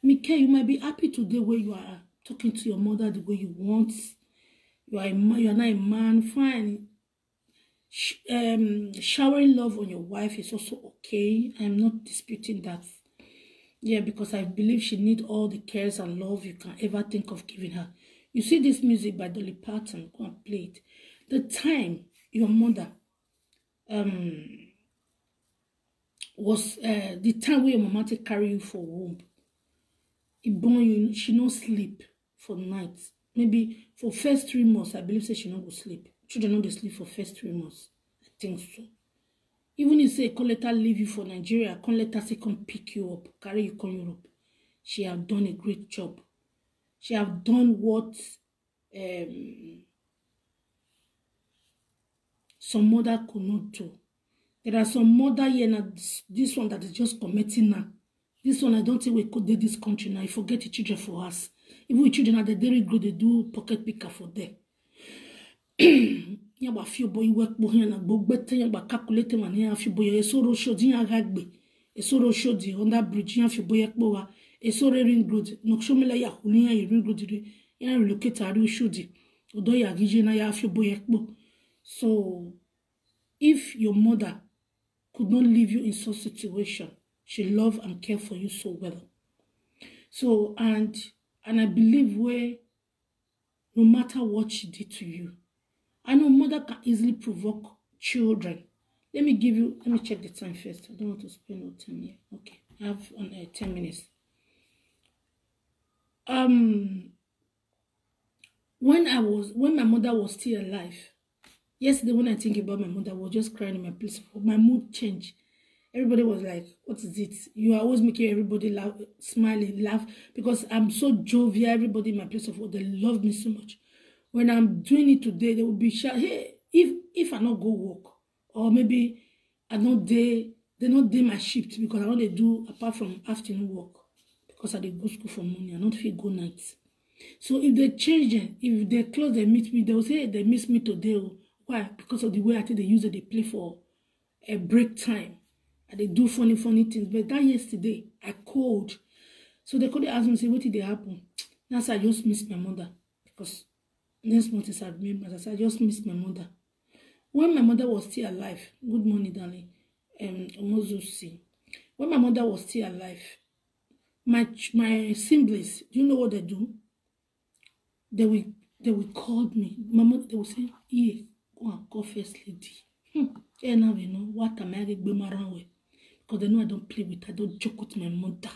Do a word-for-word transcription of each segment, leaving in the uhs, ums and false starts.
Mike, you might be happy today where you are talking to your mother the way you want. You are a man, you are not a man. Fine. Sh- um, showering love on your wife is also okay. I'm not disputing that. Yeah, because I believe she need all the cares and love you can ever think of giving her. You see this music by Dolly Parton, go and play it. The time your mother um was uh, the time where your mama take carry you for womb. It born you, she no sleep for night. Maybe for first three months, I believe say she no go sleep. Children no dey sleep for first three months. I think so. Even if say come later leave you for Nigeria, come later say come pick you up, carry you come Europe. She have done a great job. She have done what um, some mother could not do. There are some mother here now, this, this one that is just commenting now. This one, I don't think we could do this country now. You forget the children for us. Even the children at the dairy grow, they do pocket picker for there. Yaba fio boy work boy na gbogbo te yaba calculate money ya fio boy eso ro shodi ya gagbe. Eso ro shodi under bridge ya fio boy ekpo wa. Eso re ring road. No show me la ya huli ya ring road re. Ya relocate a ro shodi. Odo ya gije na ya fio boy ekpo. So if your mother could not leave you in such situation, she love and care for you so well. So and and I believe where no matter what she did to you, I know mother can easily provoke children. Let me give you, let me check the time first. I don't want to spend all time here. Okay, I have on uh, ten minutes. Um, when I was when my mother was still alive, yesterday when I think about my mother, I was just crying in my place. My mood changed. Everybody was like, "What is it? You are always making everybody laugh, smiling, laugh because I'm so jovial. Everybody in my place of work, they love me so much. When I'm doing it today, they will be shy. Hey, if if I not go work, or maybe I don't dey, they not dey my shift because I don't dey do apart from afternoon work because I dey go school for morning. I don't feel go night. So if they change them, if they close, they meet me, they will say they miss me today. Oh. Why? Because of the way I think they use it, they play for a break time. And they do funny, funny things. But that yesterday, I called. So they called, they asked me, say, "What did they happen?" That's I just miss my mother. Because next month is I remember. I said, "I just miss my mother." When my mother was still alive, good morning, darling, um, Omozusi. When my mother was still alive, my ch- my siblings, do you know what they do? They will they will call me. My mother, they will say, "Yeah, go and call first lady." Hmm. Yeah, now we know what am I going to be around with? Because they know I don't play with, I don't joke with my mother.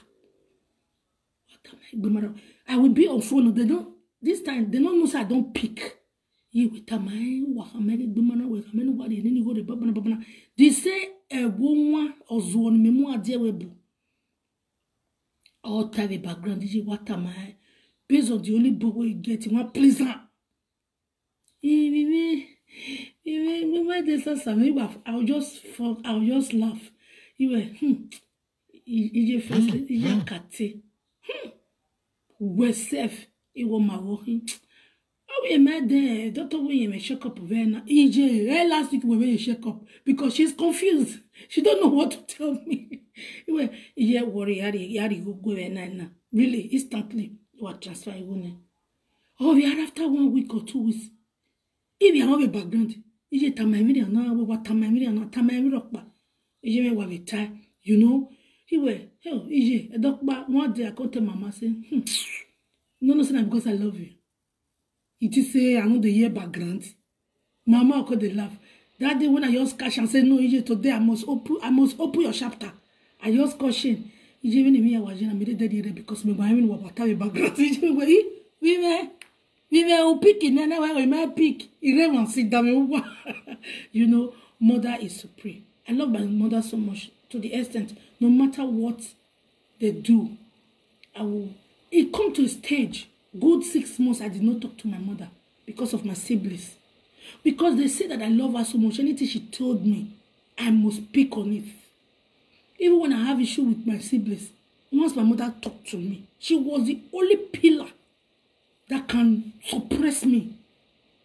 What am I going to be around? I will be on phone. They don't, this time, they don't know say I don't pick. You with am I, what am I going to be around with? Am I nobody? Then you go to Babana Babana. They say, "A woman or Zuon Memo Adewebu." All time the background, did you what am I? Based on the only book where you get, you want pleasant. Iwe, iwe, iwe, this is something. I'll just fuck, I'll just laugh. Iwe, hmm. Ije first, ije kate. Hmm. We self, iwo ma wo. Hmm. Oh, we mad there. Doctor, we may check up there now. Ije, eh, last week we may check up because she's confused. She don't know what to tell me. Iwe, ije worry, yari, yari, go, go, na, na. Really, instantly, you are transferring, you know. Oh, we are after one week or two weeks. If you have a background, ije tamamiri na, we wa tamamiri na, tamamiri okpa. Ije me wa we tie, you know. He we, hell, ije, a dog ba, one day I come tell mama say, hmm, no, no, say na because I love you. It is say I know the year background. Mama, I could dey laugh. That day when I just catch and say, "No, ije, today I must open, I must open your chapter." I just caution. Ije, when me, I was in a minute, daddy, because me, I mean, what I background. Ije, we, we, we, we, we, we, pick it, na, na, we, we, pick. Irreverent, sit down, we, you know, mother is supreme. I love my mother so much to the extent, no matter what they do, I will. It come to a stage, good six months, I did not talk to my mother because of my siblings. Because they say that I love her so much. Anything she told me, I must pick on it. Even when I have issue with my siblings, once my mother talked to me, she was the only pillar that can suppress me,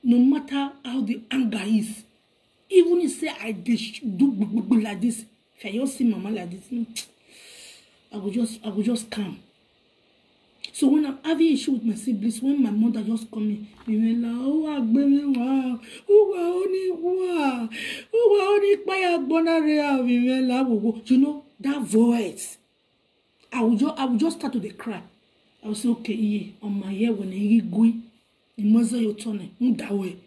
no matter how the anger is. Even if say I dey sh- do gbu- gbu- gbu like this, if I just see mama like this, hmm, I go just, I go just calm. So when I'm having issue with my siblings, when my mother just come in, Vimela, oh, Agbemi, wow, oh, wow, only, wow, oh, wow, only, Paya, Bonare, Vimela, wo, wo. You know, that voice, I will just, I will just start to dey cry. I will say, okay, yeah, on my ear, when I go, the mother you turn it,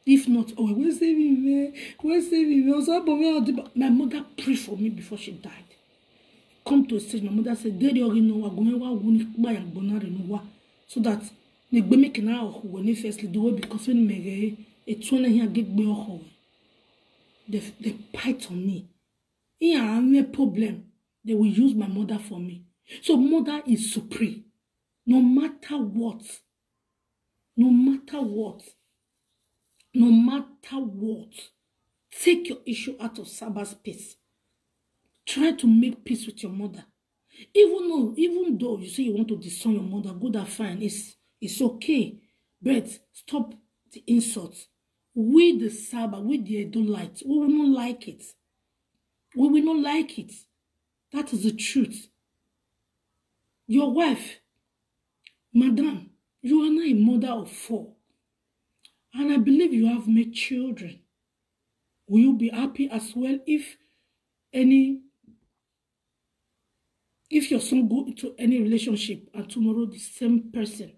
if not, oh, where's saving me? Where's saving me? Also, but me, my mother prayed for me before she died. Come to a stage, my mother said, they already know we're going, we're going to buy a bonnet and what. So that the Gbemi can now, when they firstly do it, because when me, it's when I get me, they, they bite on me. Yeah, I'm a problem. They will use my mother for me. So mother is supreme. No matter what, no matter what, no matter what, take your issue out of Saba's space. Try to make peace with your mother. Even though, even though you say you want to disown your mother, good and fine, it's, it's okay. But stop the insults. We the Saba, we the Edo light, we will not like it. We will not like it. That is the truth. Your wife, madam, you are now a mother of four. And I believe you have made children. Will you be happy as well if any, if your son go into any relationship and tomorrow the same person,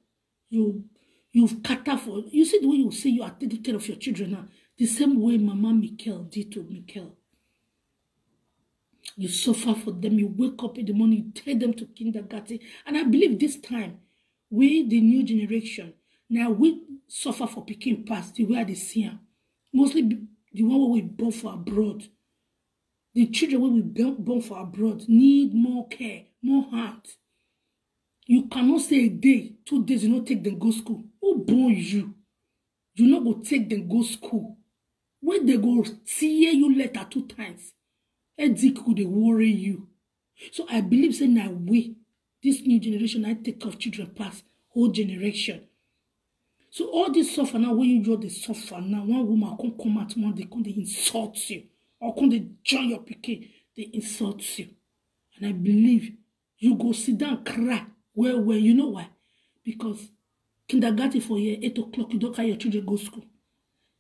you, you've cater for, you see the way you say you are taking care of your children now, the same way Mama Mikel did to Mikel. You suffer for them. You wake up in the morning, you take them to kindergarten. And I believe this time, we, the new generation, now we suffer for pikin pass the way I dey see am. Mostly be-, the one wey we born for abroad. The children wey we born, born for abroad need more care, more heart. You cannot say a day, two days, you no take them go school. Who born you? You no go take them go school. When they go tear you letter two times, headache go dey worry you. So I believe say na we, this new generation, I take care of children pass old generation. So all this suffer now, when you just dey suffer now, one woman come come out one day, come dey insult you, or come dey join your pikin, dey insult you. And I believe you go sit down cry well well. You know why? Because kindergarten for here, eight o'clock, you don carry your children go school.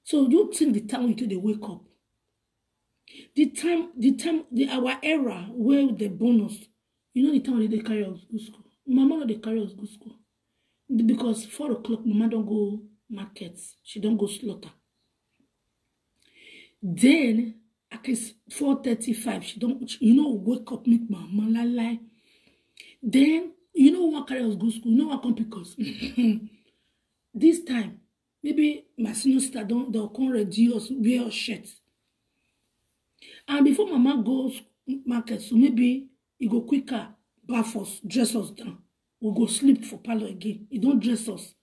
So you think the time you take dey wake up, the time, the time, the our era where they born us, you know the time wey they carry us go school. Mama no dey carry us go school because four o'clock, Mama don go market, she don go slaughter. Then at least four thirty-five, she don, you know, wake up, meet Mama, la la. Then you know what carry us go school? You know what come pick us? This time, maybe my senior sister don, they'll come ready us, wear us shirt. And before Mama goes market, so maybe e go quicker, baff us, dress us down. We go sleep for parlor again. E don dress us.